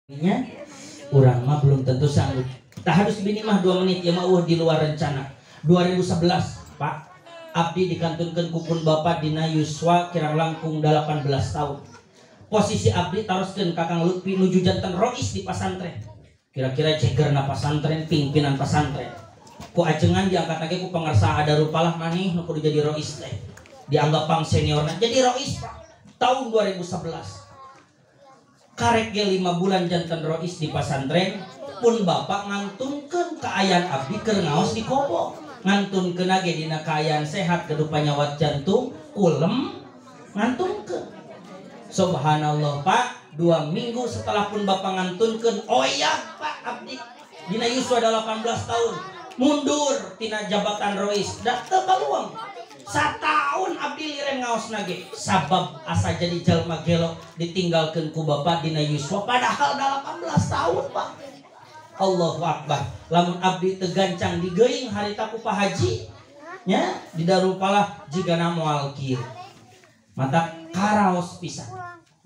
Nya urang mah belum tentu sanggup. Tahadus bini mah 2 menit ya mah di luar rencana. 2011 Pak, abdi dikantunkeun ku pun bapak dina yuswa kirang langkung 18 tahun. Posisi abdi taroskeun Kakang Lutfi nuju janten rois di pasantren. Kira-kira cegerna pasantren, pimpinan pasantren. Ku ajengan diangkat lagi ku pangersa ada rupalah maneh nu kudu jadi rois teh. Dianggap pang seniorna jadi rois Pak. Tahun 2011. Karek ge 5 bulan janten rois di pasantren, pun bapak ngantunkeun kaayaan abdi keur ngaos di Kobo. Ngantunkeun ge dina kaayaan sehat gaduh panyawat jantung, kulem ngantunkeun. Subhanallah Pak, 2 minggu setelah pun bapak ngantunkeun, oyak Pak abdi dina yuswa 18 tahun mundur tina jabatan rois, da teu baluang. Satahun abdi liren ngaos nage sabab asa jadi jalma gelo ditinggalkeun ku bapak dina yuswa padahal 18 tahun Pak. Allahu Akbar. Lamun abdi teu gancang digeuing harita ku Pak Haji nya di Darul Falah jigana moal kieu. Mata karaos pisan.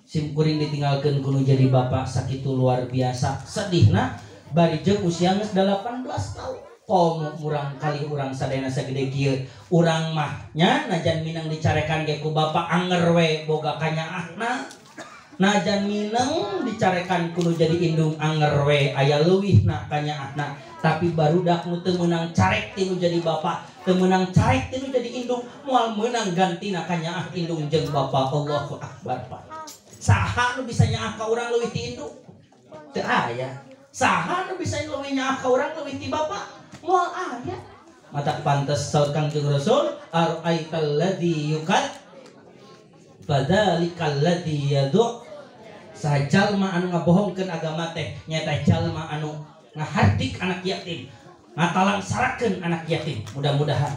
Sim kuring ditinggalkeun ku nu jadi bapak sakitu luar biasa sedihna bari jeung usia geus 18 tahun. Komo murang kali urang sadayana sagede kieu urang mah nya najan minang dicarekan ge ku bapak anger we boga kanyaahna, najan minang dicarekan kudu jadi indung anger we aya leuwihna kanyaahna, tapi barudak nu teu meunang carek ti nu jadi bapak, teu meunang carek ti nu jadi indung, moal meunang gantina kanyaah indung jeung bapak. Allahu Akbar Pak. Saha nu bisa nyaah ka urang leuwih ti indung? Teu aya. Saha nu bisa leuwih nyaah ka urang leuwih ti bapak? Moal aya. Mata pantes saur Kangjeng Rasul araital ladzi yukad fadzalikal ladzi yadu. Saha jalma anu ngabohongkeun agama teh nyaeta jalma anu ngahardik anak yatim, ngatalang-sarakeun anak yatim. Mudah-mudahan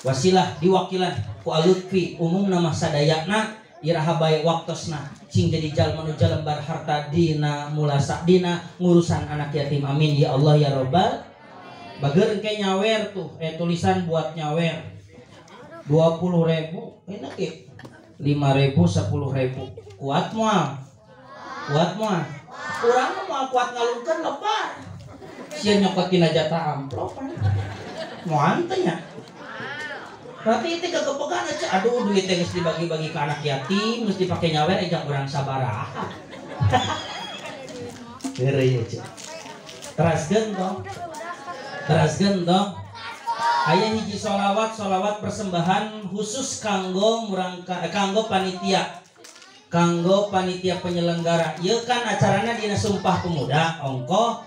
wasilah diwakilan ku Alutfi umumna mah sadayana iraha bae waktosna cing jadi jalma nu jalembar harta dina mulasa dina ngurusan anak yatim. Amin ya Allah ya Rabbal. Bager engke nyawer tuh, tulisan buat nyawer 20.000, enak ya, 5.000, 10.000, kuat moal, kuat moal, urang moal kuat ngalungkeun lebar, sia nyokot tina jatah amplop, moal teh nya, berarti itu kegebegan aja, aduh duit teh geus dibagi-bagi ke anak yatim, geus dipake nyawer ejak urang sabaraha, heureuy aja, teraskeun tong. Teraskeun toh. Aya hiji sholawat, sholawat persembahan khusus kanggo murangka, kanggo panitia. Kanggo panitia penyelenggara. Ieu kan acarana dina Sumpah Pemuda, ongkoh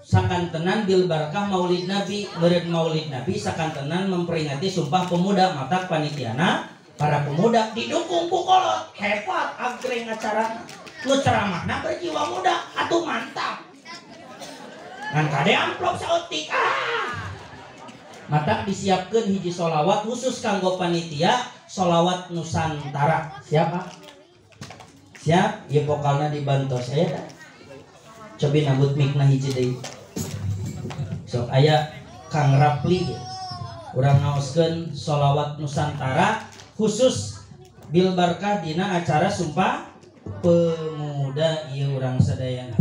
sakantenan bil barakah Maulid Nabi, meureun Maulid Nabi sakantenan memperingati Sumpah Pemuda, mata panitiana para pemuda didukung ku kolot. Hebat agreng acarana. Nu ceramahna berjiwa muda, atuh mantap. Ngan kade amplop saeutik ah. Mata disiapkeun hiji sholawat khusus kanggo panitia, sholawat Nusantara. Siapa? Siap? Ieu vokalna dibantos aya da. Cobi nambut mikna hiji deui. Sok aya Kang Rapli. Urang ngaoskeun sholawat Nusantara khusus bil barkah dina acara Sumpah Pemuda ieu urang sadayana.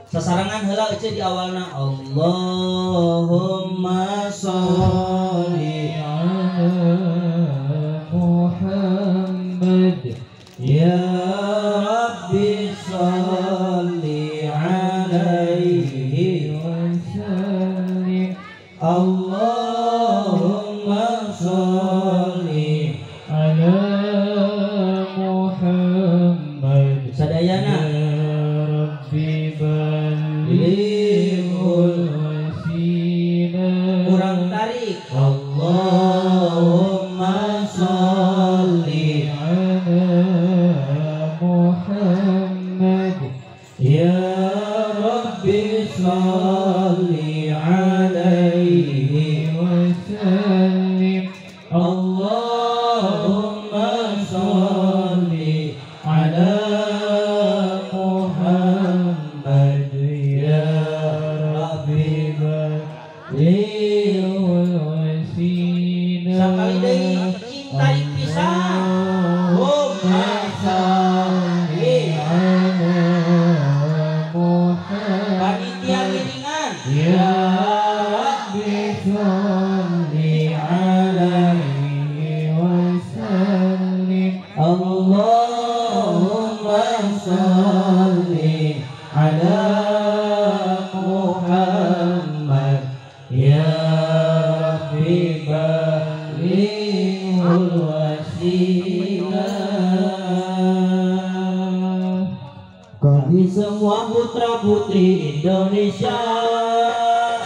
Sasarangan heula euceu di awalna Allahumma sholli ala Muhammad ya Rabbi sholli alaihi wa sallim. Allahumma sholli ala Muhammad sadayana kurang tarik. Allahumma sholli ala Muhammad ya Rabbi sholli alaihi wa sallim. Allahumma sholli ala Muhammad ya Rabbi sakali deui cing tarik pisan. Allahumma sholli ala Muhammad ala Muhammad ya Rabbi balighul wasilah. Kami semua putra putri Indonesia,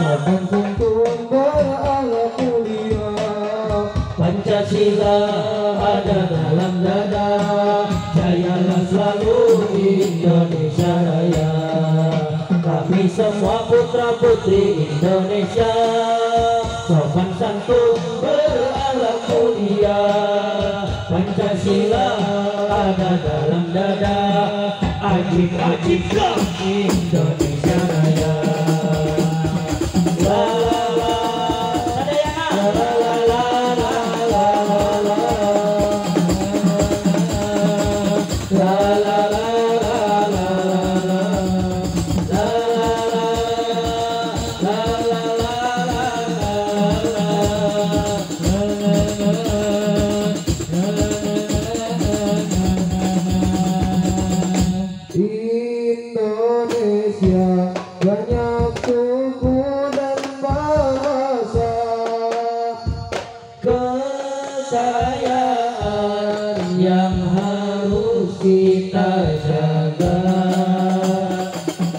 sopan santun berakhlak mulia, Pancasila ada dalam dada, jayalah selalu Indonesia Raya. Kami semua putra putri Indonesia, sopan santun berakhlak mulia, Pancasila ada dalam dada, ajib-ajib Indonesia Raya. La la la, sadayana. La la la la la la la la la la la la la la Indonesia banyak suku dan bahasa, kekayaan yang harus kita jaga.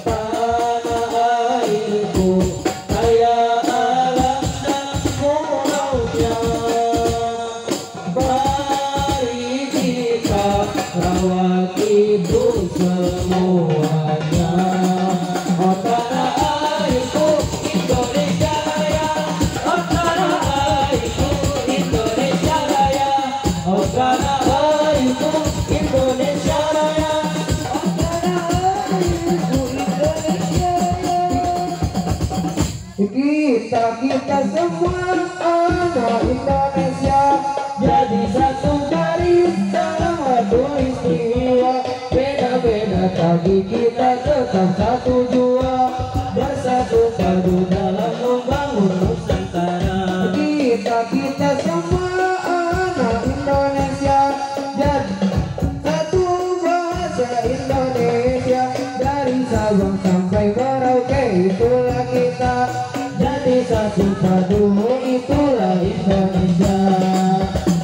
Tanah airku kaya alam dan pulaunya, mari kita rawat itu semuanya. Oh tanah airku Indonesia Raya, oh tanah airku Indonesia Raya, oh tanah airku Indonesia Raya, oh tanah airku Indonesia Raya. Kita semua anak Indonesia, jadi satu garis dalam khatulistiwa, beda-beda tapi kita tetap satu jua, bersatu padu dalam membangun Nusantara. Kita semua anak Indonesia, jadi satu bahasa Indonesia, dari Sabang sampai Merauke itulah kita, jadi satu padu itulah Indonesia.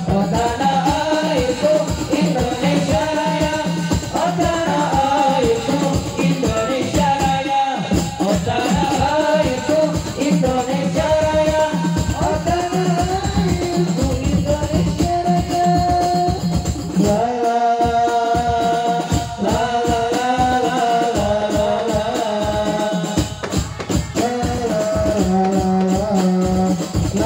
Oh tanah airku Indonesia Raya, oh tanah airku Indonesia Raya, oh tanah airku Indonesia Raya, oh tanah airku Indonesia Raya. La la la la la la la la la la la.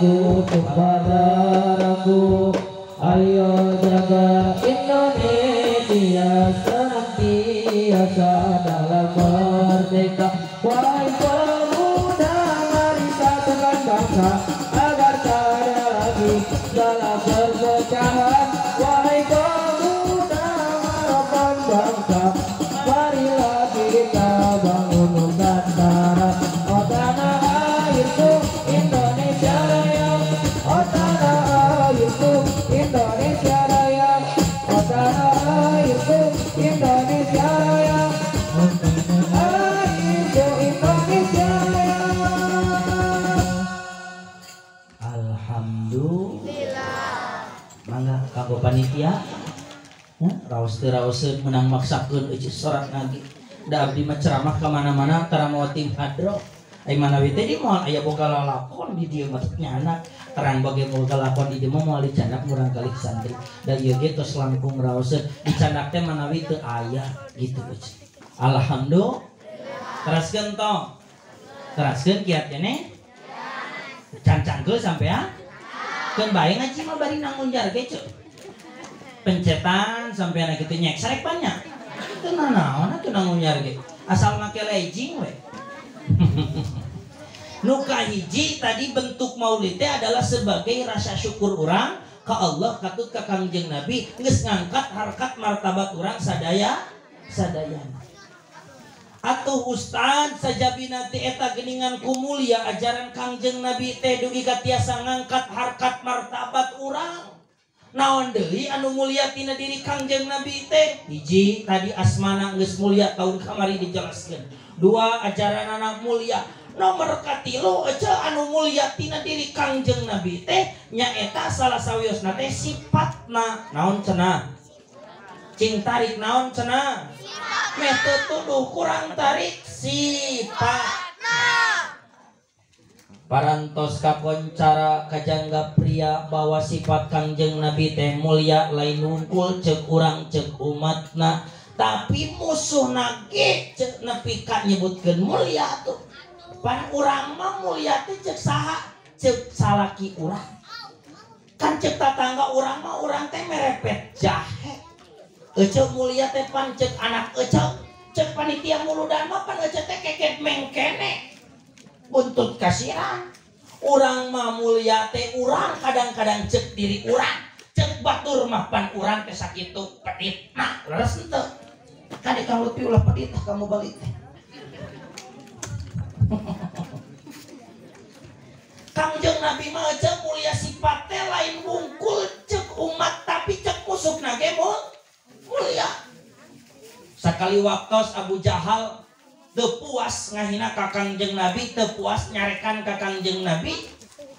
jiwaku, tumpah darahku. Ayo jaga Indonesia senantiasa dalam merdeka. Wahai pemuda, mari satukan bangsa agar tak ada lagi dalam perpecahan. Wahai pemuda, harapan bangsa, marilah kita bangun Nusantara. Oh tanah airku Indonesia Raya, oh tanah airku Indonesia Raya, oh tanah airku Indonesia Raya, oh tanah airku Indonesia Raya. Alhamdulillah. Mangga kanggo panitia. Raos teu raoseun menang maksakeun eueuh sorak lagi. Da abdi mah ceramah ka mana-mana tara mawa tim hadro. Ai manawi teh di moal aya boga lalakon di dieu mah nyana terang bage boga lalakon di dieu mah moal dicandak murang kali santri. Da ieu ge tos langkung raoseun dicandak teh manawi teu aya gitu eueuh. Alhamdulillah. Teraskeun tong. Teraskeun kiat keneh. Cancangkeul sampean. Keun bae ngaji mah bari nangunjar ge ceu. Pencetan sampean kitu nyeksrek banyak. Teu nanaon atuh nangunjar ge. Asal make legging we. Nu kahiji tadi bentuk maulid teh adalah sebagai rasa syukur urang ka Allah katut ka Kangjeng Nabi geus ngangkat harkat martabat urang sadaya sadayana. Atuh ustad sajabina teh eta geuningan ku mulia ajaran Kangjeng Nabi teh dugi ka tiasa ngangkat harkat martabat urang. Naon deui anu mulia tina diri Kangjeng Nabi teh? Hiji tadi asmana geus mulia tahun kamari dijelaskeun. Dua ajaranana mulia. Nomor katilu ece anu mulia tina diri Kangjeng Nabi teh nyaeta salah sawiosna teh sipatna. Naon cenah? Cing tarik naon cenah? Meh teu tuduh kurang tarik sipatna. Parantos kakoncara kajangga pria bahwa sifat Kangjeng Nabi teh mulia lain wungkul cek urang cek umatna, tapi musuhna ge cek nepi ka nyebutkeun mulia tuh. Pan urang mah mulia teh cek saha? Cek salaki urang. Kan cek tatangga urang mah urang teh merepet jahe. Ece mulia teh pan cek anak ece, cek panitia muludan mah pan ece teh keket mengkene. Buntut kasiran. Urang mah mulia teh urang kadang-kadang cek diri urang, cek batur mah pan urang teh sakitu pedit. Nah, leres henteu. Kade Kang Lutfi ulah pedit kamu balik teh. Kangjeng Nabi mah cek mulia sifat teh lain wungkul cek umat tapi cek musuhna ge mulia. Sakali waktos Abu Jahal teu puas ngahina ka Kangjeng Nabi, teu puas nyarekan ka Kangjeng Nabi.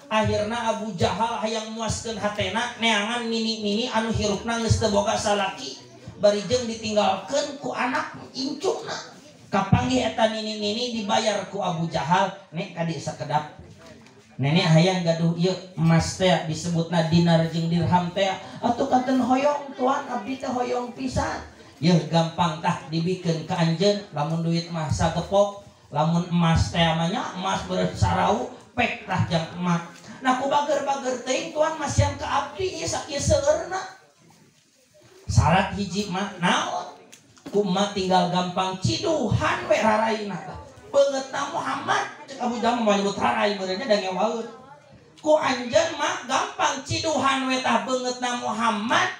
Akhirna Abu Jahal hayang muaskeun hatena neangan nini-nini anu hirupna geus teu boga salaki, bari jeung ditinggalkeun ku anak incukna. Kapanggih eta nini-nini dibayar ku Abu Jahal, nek kadi sakedap. Nenek hayang gaduh ieu emas teh disebutna dinar jeung dirham teh, atuh kanten hoyong tuan abdi teh hoyong pisan. Yeuh gampang tah dibikeun ka anjeun, lamun duit mah sagepok, lamun emas teh mah nya emas beureut sarau pek tah jang emas. Nah ku bager-bager teuing tuan masihan ka abdi ieu sakieu seueurna. Syarat hiji mah naon? Ku mah tinggal gampang ciduhan we raraina tah. Beungeutna Muhammad cek Abu Jahal mah nyebut rarai meureunnya da ngewaeun. Ku anjeun mah gampang ciduhan we tah beungeutna Muhammad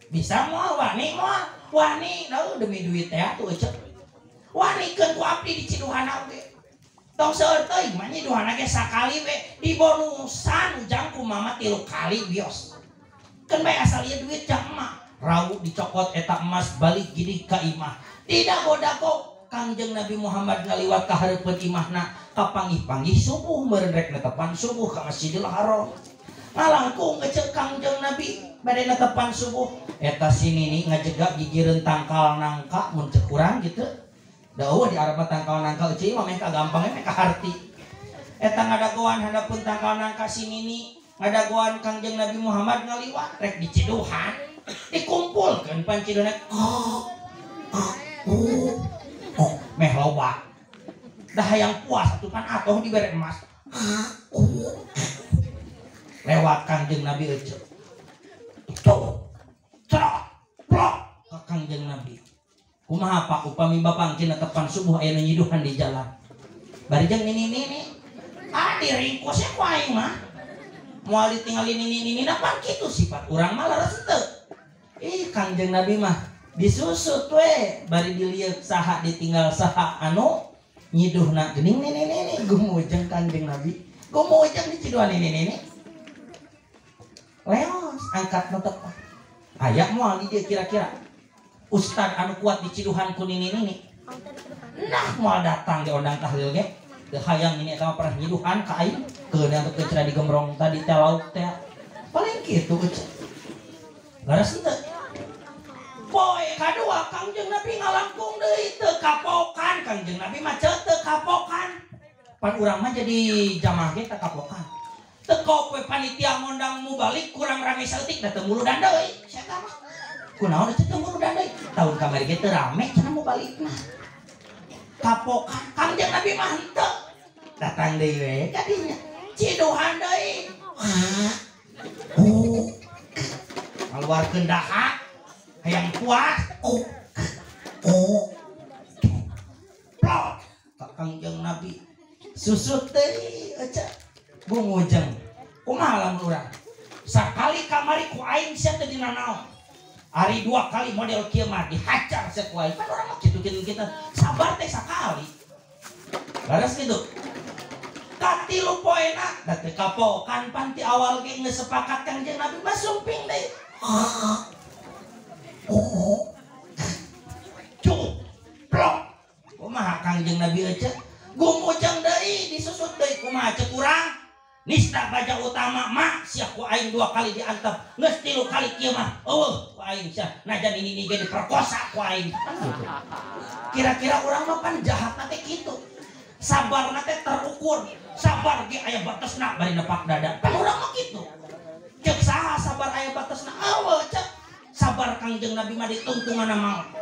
bisa moal wani moal. Wani dah demi duit teh atuh ecek. Wanikeun ku abdi di ciduhana oge. Tong seueur teuing mah nyiduhana ge sakali we dibonusan ujang ku mama 3 kali bios. Keun bae asal ieu duit jang emak. Rau dicokot eta emas balik gini ka imah. Tidak bodago Kangjeng Nabi Muhammad ngaliwat ka hareupeun imahna kapanggih-panggih subuh meureun rek netepan subuh ka Masjidil Haram. Ngalangkung ecek Kangjeng Nabi bade netepan subuh eta si nini ngajegak gigireun tangkal nangka mun cek urang gitu. Da eueuh di Arab mah tangkal nangka eueuh mah meh ka gampang meh ka harti. Eta ngadagoan handapeun tangkal nangka si nini ngadagoan Kangjeng Nabi Muhammad ngaliwat rek diciduhan dikumpulkeun pancidona meh loba. Dah hayang puas atuh pan atoh dibere emas. Lewat Kangjeng Nabi euceu. Tuh. Cerot. Plok ka Kangjeng Nabi. Kumaha Pak upami bapak angkeun tepan subuh aya nu nyiduhan di jalan. Bari jeung nini-nini. Ah diringkus ku aing mah. Moal ditinggali nini-nini na pan kitu sifat urang mah leres teu. Ih Kangjeng Nabi mah disusut we bari dilieuk saha ditinggal saha anu nyiduhna geuning nini-nini gumujeng Kangjeng Nabi. Gumujeng diciduhan nini-nini. Leos angkat nu tepan. Aya moal di dieu kira-kira ustad anu kuat diciduhan ku nini-nini. Nah moal datang diondang tahlil ge. Teu hayang ini eta mah pernah nyiduhan ka aing. Keun atuh teu cenah digembrong tadi teh lauk teh. Paling kitu euceu. Leres teu? Poe kadua Kangjeng Nabi ngalangkung deui teu kapokan. Kangjeng Nabi mah ceu teu kapokan. Pan urang mah jadi jamaah ge teu kapokan. Teu we panitia ngondang mubalik kurang rame saeutik da teu muludan deui. Sia mah. Kunaon teu muludan deui? Tahun kamari ge teu rame cenah mubalikna. Kapokan Kangjeng Nabi mah henteu. Datang deui we kadinya. Ciduhan deui. Ngaluarkeun dahak hayang puas. Plok ka Kangjeng Nabi. Susut deui euceu. Gumujeng. Kumaha lamun urang? Sakali kamari ku aing sia teu dina naon. Ari dua kali model kieu mah dihajar sia ku aing. Pan urang mah kitu kita sabar teh sakali. Leres kitu. Katilu poena da teu kapokan pan ti awal ge geus sepakat Kangjeng Nabi mah sumping deui. Cuk. Plok. Kumaha Kangjeng Nabi euceu? Gumujeng deui disusut deui kumaha ceuk urang? Nista baja utama mah sia ku aing dua kali diantep geus tilu kali kieu mah eueuh ku aing sia najan ini ge diperkosa ku aing. Kira-kira urang mah pan jahatna teh kitu. Sabarna teh terukur, sabar ge aya batesna bari nepak dada. Pan urang mah kitu. Ceuk saha sabar aya batesna? Eueuh ceuk. Sabar Kangjeng Nabi mah ditungtunganna maot.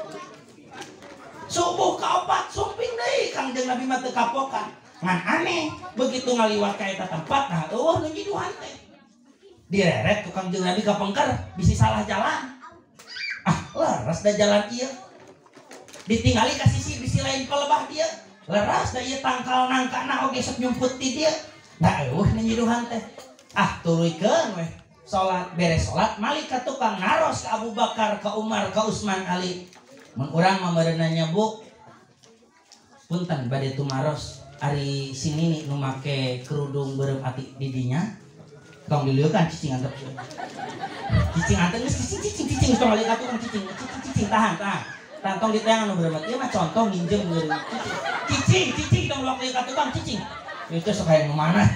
Subuh kaopat sumping deui Kangjeng Nabi mah teu kapokan. Ngan aneh begitu ngaliwat ka eta tempat nah eueuh nu nyiduhan teh. Direret ku Kangjeng Nabi ka pengker bisi salah jalan. Ah leres da jalan ieu. Ditinggali ka sisi bisi lain palebah dieu. Leres da ieu tangkal nangkana oge sok nyumput ti dieu. Da eueuh nu nyiduhan teh. Ah tuluykeun weh. Salat beres salat malik ka tukang naros ka Abu Bakar, ka Umar, ka Utsman Ali. Mun urang mah meureunna bu punten bade tumaros ari sini nih nu make kerudung beureum ati di dinya tong dileukan cicing antep cicing antep geus cicing cicing cicing tong balik atuh cicing cicing cicing tahan tahan tahan tong diteangan nu beureum ati ieu mah contoh nginjem beureum cicing cicing tong lok deui ka tukang cicing itu sok hayang nu mana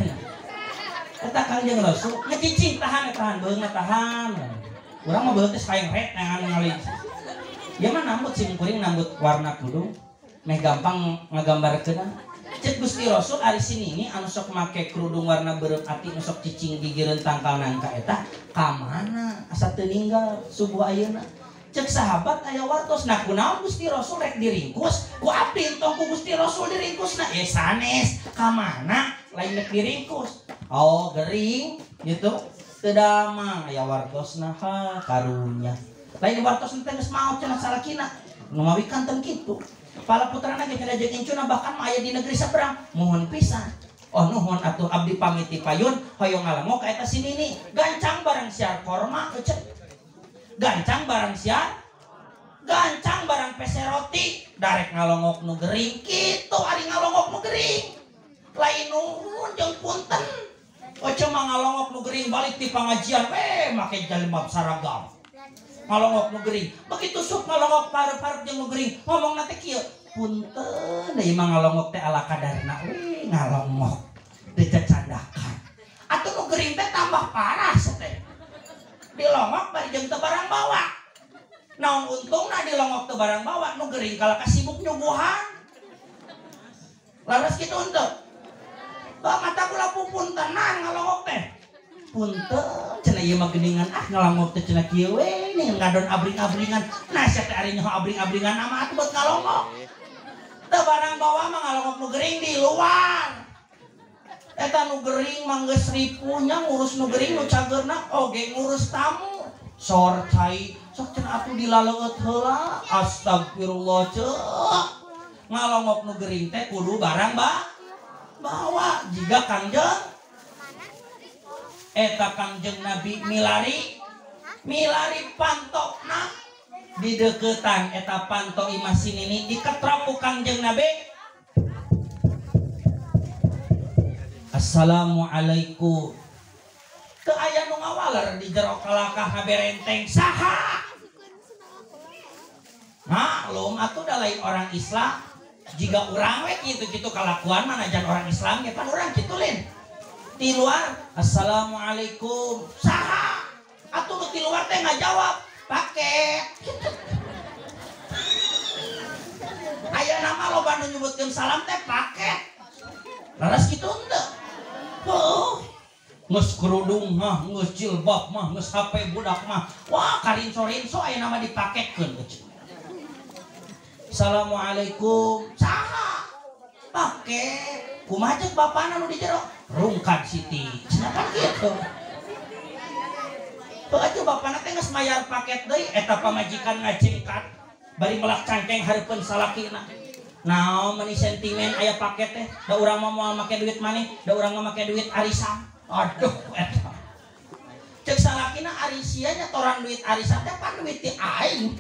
eta Kangjeng Rasul ngecicing tahan tahan beungna tahan urang mah beureum teh hayang rek neangan ngali ieu mah nambut sim kuring nambut warna kerudung meh gampang ngagambarkeun. Cek Gusti Rasul ari sini ini anu sok make kerudung warna beureum ati nu sok cicing gigireun tangkal nangka eta ka mana asa teu ninggal subuh ayeuna. Cek sahabat aya wartos nah kunaon Gusti Rasul rek diringkus ku abdi entong ku Gusti Rasul diringkusna sanes ka mana lain rek diringkus. Oh gering gitu teu damang aya wartosna ha karunya. Lain wartos teh geus maot cenah salakina nu mawi kanten kitu. Pala putrana ge cenah jeung incuna bahkan mah aya di negeri seberang muhun pisan. Oh nuhun atuh abdi pamit ti payun hoyong ngalengok ka eta si nini gancang barang siar korma euceu. Gancang barang siar gancang barang pese roti darek ngalongok nu gering kitu ari ngalongok nu gering. Lain nuhun jeung punten. Euceu mah ngalongok nu gering balik ti pangajian we make jalmab saragam. Ngalongok nu gering begitu sup ngalongok parep-parep jeung nu gering ngomongna teh kieu punten deui mah ngalongok teh ala kadarna we ngalongok teu cacandakan atuh nu gering teh tambah parah teh dilongok bari jeung teu barang bawa naon untungna dilongok teu barang bawa nu gering kalah kasibuk nyuguhan laras kitu henteu mata kula pupuntenan ngalongok teh punten cenah ieu mah geuningan ah ngalongok teh cenah kieu we nih ngadon abring-abringan nah sia teh ari nyaho abring-abringan mah atuh buat ngalongok teu barang bawa mah ngalongok nu gering di luar Eta nu gering mah geus ripuhnya ngurus nu gering nu cageurna oge ngurus tamu. Sor cai sok cenah atuh dilaleueut heula. Astagfirullah ceuk. Ngalongok nu gering teh kudu barang bawa jiga Kangjeng. Eta Kangjeng Nabi milari pantokna di deketan eta panto imah si nini diketrok ku Kangjeng Nabi. Assalamualaikum. Teu aya nu ngawaler di jero kalakah ngaberenteng saha? Maklum atuh da lain orang Islam. Jika urang we kitu-kitu kalakuan manajan orang Islam ge pan urang kitu lin. Di luar assalamualaikum saha? Atuh nu di luar teh ngajawab paket. Aya nama loba nu nyebutkeun salam teh paket. Laras kitu henteu. Heuh. Geus kerudung mah, geus jilbab mah, geus HP budak mah. Wah, karinso-rinso aya nama dipaketkeun. Assalamualaikum. Saha? Paket. Kumaha ceuk bapana nu di jero? Rungkad Siti. Cenah pan kitu. Heuh atuh bapana teh geus mayar paket deui eta pamajikan ngajengkat bari melak cangkeng hareupeun salakina. Naon meuni sentimen aya paket teh, da urang mah moal make duit maneh, da urang mah make duit arisan. Aduh eta. Ceuk salakina ari sia nyetoran duit arisan teh pan duit ti aing.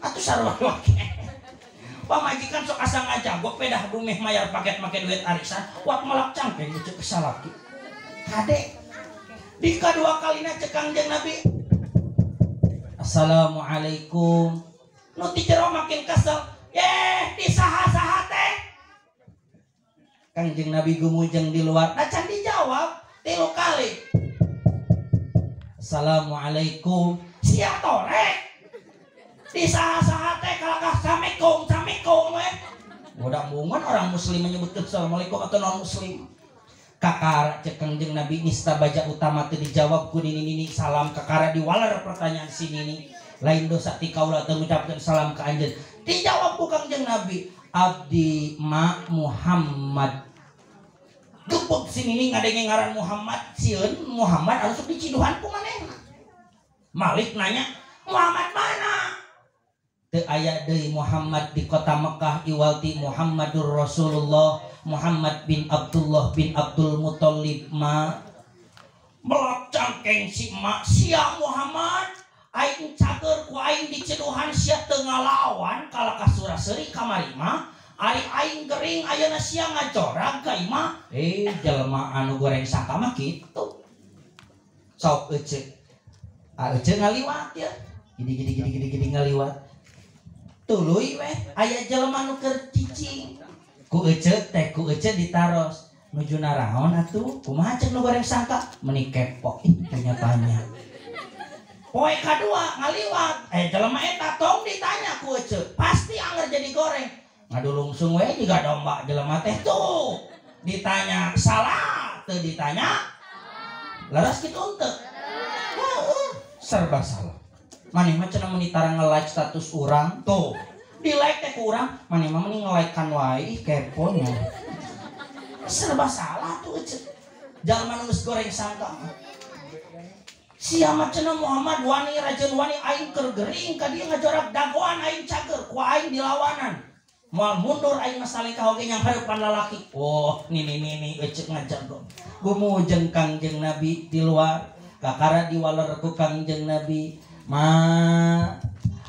Atuh sarua make. Pamajikan sok asa ngajagok pedah dumeh mayar paket make duit arisan, wak melak cangkeng ceuk salaki. Kade di kedua kalina cek Kangjeng Nabi. Assalamualaikum. Nu ti jero makin kesel. Yeh, di saha-saha teh. Kangjeng Nabi gumujeng di luar. Da can dijawab 3 kali. Assalamualaikum. Sia torek. Di saha-saha teh kalakah samikum samikum we. Udah mungun orang muslim menyebutkan assalamualaikum atau non muslim. Kakara cek Kangjeng Nabi nista baja utama teu dijawab ku nini-nini salam kakara diwaler pertanyaan si nini. Lain dosa ti kaula teu ngucapkeun salam ka anjeun. Dijawab ku Kangjeng Nabi, abdi ma Muhammad. Gebeg si nini ngadenge ngaran Muhammad, sieun Muhammad anu sok diciduhan ku manehna. Malik nanya, Muhammad mana? Teu aya deui Muhammad di kota Mekah iwalti Muhammadur Rasulullah Muhammad bin Abdullah bin Abdul Muthalib ma. Melak cangkeng si emak, sia Muhammad aing cager ku aing diceduhan sia teu ngalawan kalakah sura-seuri kamari mah ari aing gering ayeuna sia ngajorag ka imah. Jelema anu goreng sangka mah kitu. Sok ece. Ece ngaliwat ya. Gini gini gini gini gini ngaliwat. Tuluy weh aya jelema nu keur cicing. Ku ece teh ku ece ditaros nuju naraon atuh kumaha cek nu goreng sangka meuni kepo ih tanya-tanya. Poe kadua ngaliwat jelema eta tong ditanya ku ece pasti anger jadi goreng. Ngadulungsung we jiga domba jelema teh tuh ditanya salah teu ditanya leres kitu henteu. Serba salah. Maneh mah cenah meuni tara nge-like status urang tuh di like teh ku urang maneh mah meuni nge-like-kan wae ih kepo nya. Serba salah tuh ece. Jalma nu geus goreng sangka mah. Sia mah cenah Muhammad wani rajeun wani aing keur gering ka dieu ngajorak dagoan aing cager ku aing dilawanan. Moal mundur aing mah salengkah oge nyanghareupan lalaki. Oh, nini nini ece ngajago. Gumujeng Kangjeng Nabi di luar kakara diwaler ku Kangjeng Nabi. Ma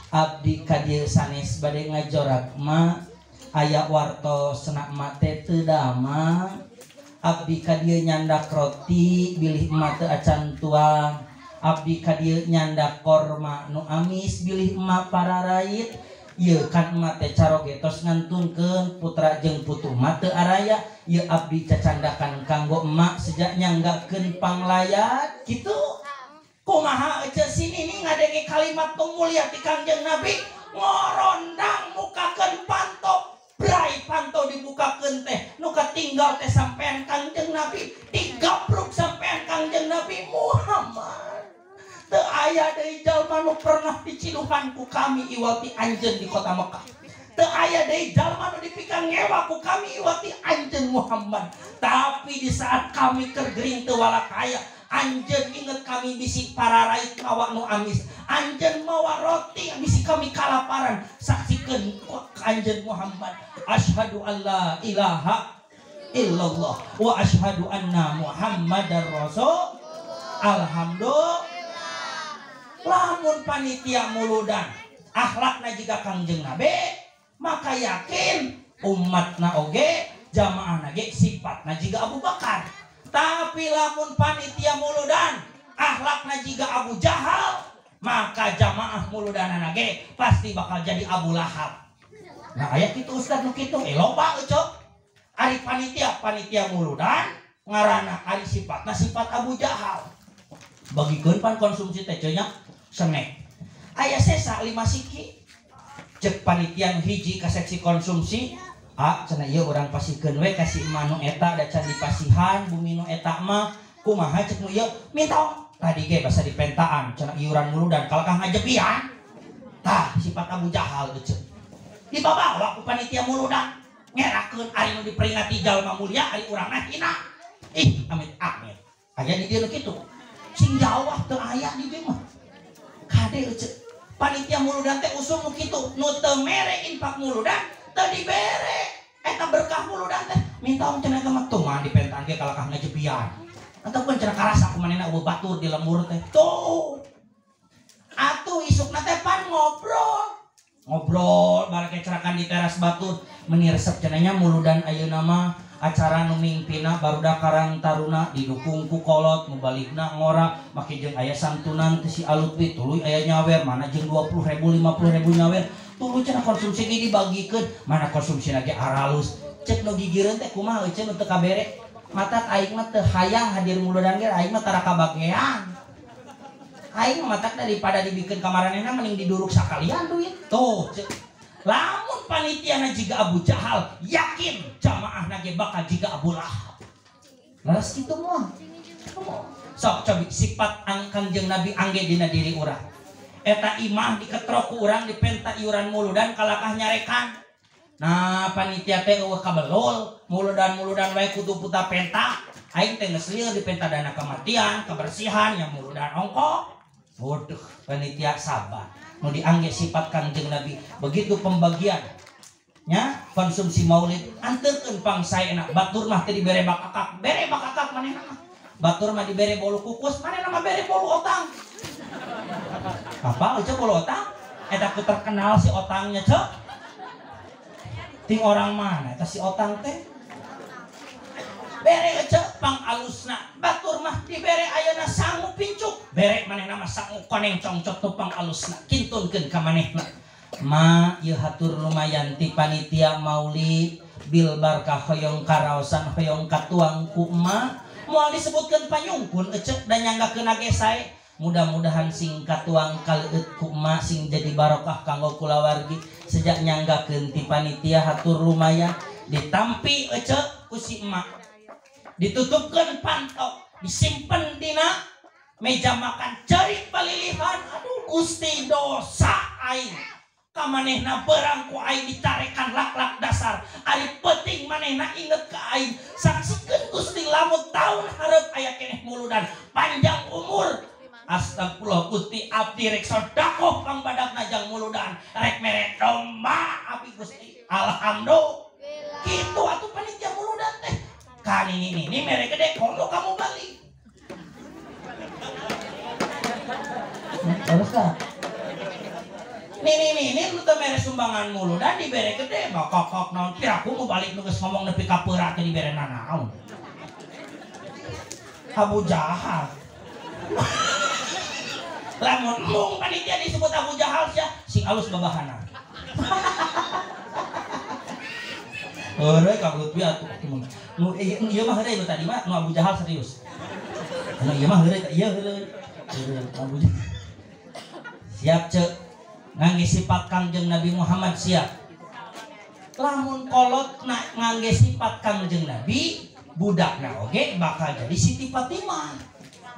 abdi ka dieu sanes bade ngajorak ma aya wartos cenah ma teh teu damang. Abdi ka dieu nyandak roti bilih emak teu acan tuang. Abdi ka dieu nyandak korma nu amis bilih emak pararait. Ieu kan emak teh caroge tos ngantunkeun putra jeung putu emak teu araya. Ieu abdi cacandakan kanggo emak sejak nyanggakeun panglayat kitu. Kumaha ece sini nih ngadenge kalimat nu mulia ti Kangjeng Nabi ngorondang mukakeun panto brai panto dibukakeun teh nu katinggal teh sampean Kangjeng Nabi digabruk sampean Kangjeng Nabi Muhammad. Teu aya deui jalma nu pernah diciduhan ku kami iwal ti anjeun di kota Mekah. Teu aya deui jalma nu dipika ngewa ku kami iwati anjeun Muhammad. Tapi di saat kami keur gering teu walakaya, anjeun inget kami bisi pararait mawa nu amis, anjeun mawa roti bisi kami kalaparan. Saksikeun anjeun Muhammad, asyhadu alla ilaha illallah wa asyhadu anna Muhammadar rasul. Alhamdulillah. Lamun panitia muludan akhlakna jiga Kangjeng Nabi, maka yakin umatna oge jamaahna ge sifatna jiga Abu Bakar. Tapi lamun panitia muludan akhlakna jiga Abu Jahal, maka jamaah muludanana ge pasti bakal jadi Abu Lahab. Nah aya kitu ustaz nu kitu, loba eucok. Ari panitia panitia muludan ngaranna ari sifatna sifat Abu Jahal. Bagikeun pan konsumsi teh nya snack. Aya sesa 5 siki. Cek panitia nu hiji ka seksi konsumsi, ah cenah ieu urang pasikeun we ka si emak nu eta da can dipasihan bumi nu eta mah kumaha cek nu ieu minta tadi ge basa dipentaan cenah iuran muludan kalakah ngajepian. Tah sifat Abu Jahal cek. Dibabawa ku panitia muludan ngerakeun ari nu diperingati jalma mulia ari urangna hina. Ih amit amit. Aya di dieu nu kitu. Sing jauh teu aya di dieu mah. Kade cek. Panitia muludan teh usum nu kitu, nu teu mere infak muludan teu dibere. Eta berkah muludan teh minta om cenah eta mah tuh mah dipentaan ge kalakah ngajepian. Ataupun cenah karasa ku manehna eueuh batur di lembur teh. Tuh. Atuh isukna teh pan ngobrol. Ngobrol barake cerakan di teras batur meni resep cenah nya muludan ayeuna mah acara nu mingpina barudak Karang Taruna didukung ku kolot mubaligna ngora make jeung aya santunan teh si Alutwi tuluy aya nyawer mana jeung 20.000 50.000 nyawer tuluy cenah konsumsi ge dibagikeun mana konsumsina ge aralus cek nu gigireun teh kumaha euceun nu teu kabere matak aing mah teu hayang hadir muludan ge aing mah tara kabagean aing mah matak daripada dibikeun ka maranehna mending diduruk sakalian duit tuh cek. Lamun panitiana jiga Abu Jahal yakin jamaahna ge bakal jiga Abu Lahab. Leres kitu moal. Sok cobi sifat Kangjeng Nabi angge dina diri urang. Eta imah diketrok ku urang dipenta iuran muludan kalakah nyarekan. Nah panitia teh eueuh kabelul muludan-muludan wae kudu puta penta. Aing teh geus lieur dipenta dana kematian, kebersihan yang muludan ongko. Waduh panitia sabar. Nu diangge sifat Kangjeng Nabi begitu pembagian nya konsumsi maulid anterkeun pangsaena batur mah teu dibere bakakak bere bakakak manehna mah batur mah dibere bolu kukus manehna mah bere bolu otang apa eueuh bolu otang eta ku terkenal si otangnya cek ting orang mana eta si otang teh bere cek pang alusna batur mah dibere ayeuna sangu pincuk bere manehna mah sangu koneng congcot tu pang alusna kintunkeun ka manehna ma ieu hatur lumayan ti panitia maulid bil barkah hoyong karaosan hoyong katuang ku emak moal disebutkeun panyungkun ecek da nyanggakeun ge sae mudah-mudahan sing katuang kaleueut ku emak sing jadi barokah kanggo kulawargi sejak nyanggakeun ti panitia hatur lumayan ditampi ecek ku si emak ditutupkan pantok disimpen dina meja makan cerik palilihan aduh Gusti dosa aing kamanehna berang ku aing dicarekan lak-lak dasar ari penting manehna inget ka aing saksikeun Gusti lamun taun hareup aya keneh muludan panjang umur astagfirullah Gusti abdi rek sedekah pangbadakna jang muludan rek mere domba abdi Gusti alhamdulillah kitu atuh panitia muludan teh kan ini mere gede komo kamu balik terus lah nih lu teh mere sumbangan muludan dibere gede bakokok naon piraku mau balik nu geus ngomong nepi ka peurat teh dibere nanaon Abu Jahal lamun mung panitia disebut Abu Jahal sia sing alus babahana. Heureuy ka Lutfi atuh. Nu ieu mah heureuy nu tadi mah nu Abu Jahal serius. Nu ieu mah heureuy ieu heureuy. Heureuy Abu Jahal. Siap ceuk. Ngangge sifat Kangjeng Nabi Muhammad siap. Lamun kolot ngangge sifat Kangjeng Nabi, budakna oge bakal jadi Siti Fatimah.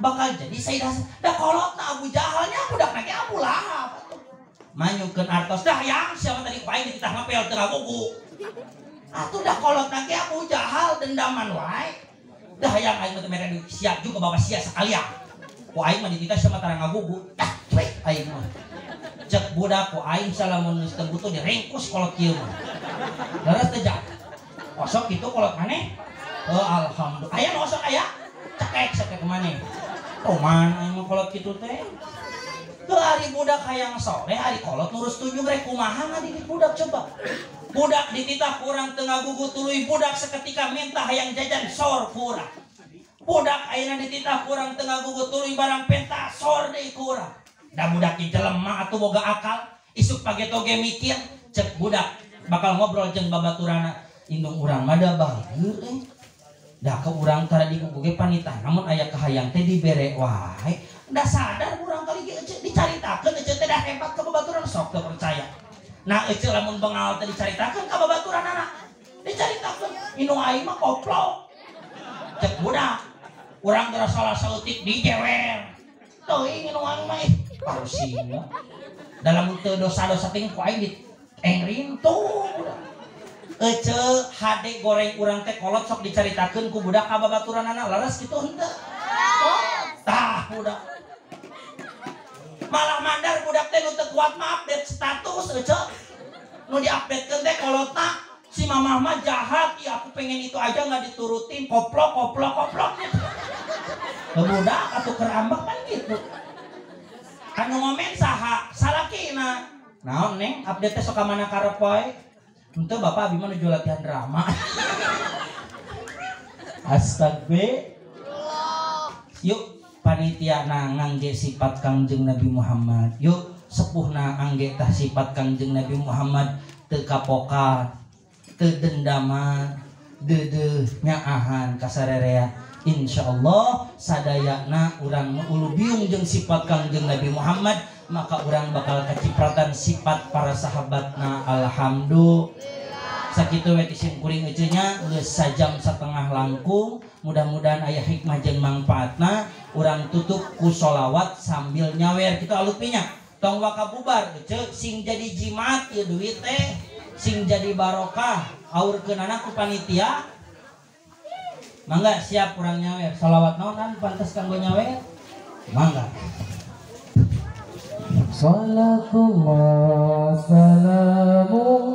Bakal jadi Sayyidah. Da kolotna Abu Jahalnya budakna ge Abu Lahab atuh. Manyungkeun artos dah yang siapa tadi ku aing dititah ngapel teu ngagugu. Atuh dah kolot na ge Abu Jahal dendaman wae. Dah yang aing mah teu mere duit sia juga bawa sia sekalian. Ku aing mah dititah sia mah tara ngagugu. Dah cuek aing mah. Cek budak ku aing salamun geus teu butuh diringkus kolot kieu mah. Leres teh jak. Osok kitu kolot maneh. Oh alhamdulillah. Aya nu osok aya? Cekek cekek maneh. Toman aing mah kolot kitu teh. Teu ari budak hayang soleh, ari kolot nurus tunjung rek kumaha ngadidik budak coba. Budak dititah kurang teu ngagugu tuluy budak seketika minta hayang jajan sor kurang. Budak ayeuna dititah kurang teu ngagugu tuluy barang penta sor deui kurang. Da budak ge jelema atuh boga akal, isuk pageto ge mikir, cek budak bakal ngobrol jeung babaturana, indung urang mah da bager euy. Da ka urang tara digugu ge panitah namun aya kahayang teh dibere wae. Da sadar urang kali ge ece dicaritakeun ece teh da hebat ka babaturan sok teu percaya. Nah ece lamun bengal teh dicaritakeun ka babaturanana. Dicaritakeun indung aing mah koplok. Cek budak urang geura salah saeutik dijewer. Teuing indung aing mah parusing. Dalam teu dosa-dosa ting ku aing di engrin tuh budak. Ece hade goreng urang teh kolot sok dicaritakeun ku budak ka babaturanana leres kitu henteu. Oh, tah budak. Malah mandar budak teh nu teu kuat mah update status ece. Nu diupdatekeun teh kolotna si mamah mah jahat, ya aku pengen itu aja nggak diturutin, koplok koplok koplok gitu. Budak atuh keur ambek kan gitu. Anu ngomen saha? Salakina. Naon neng update teh sok ka mana karep wae? Henteu bapak abi mah nuju latihan drama. Astagfirullah. Yuk panitia na ngangge sifat Kangjeng Nabi Muhammad. Yuk sepuhna angge tah sifat Kangjeng Nabi Muhammad teu kapokat, teu dendaman, deudeuh nyaahan kasarerea. Insyaallah sadayana urang nu ulubiung jeung sifat Kangjeng Nabi Muhammad, maka urang bakal kacipratan sifat para sahabatna. Alhamdulillah. Sakitu we ti simkuring ece nya geus sajam setengah langkung, mudah-mudahan aya hikmah jeung mangfaatna. Urang tutup ku sholawat sambil nyawer kitu alupinya. Tong waka bubar ece sing jadi jimat ieu duit teh, sing jadi barokah aurkeunana ku panitia. Mangga siap urang nyawer. Sholawat naon an pantes kanggo nyawer? Mangga. Salatullah salamullah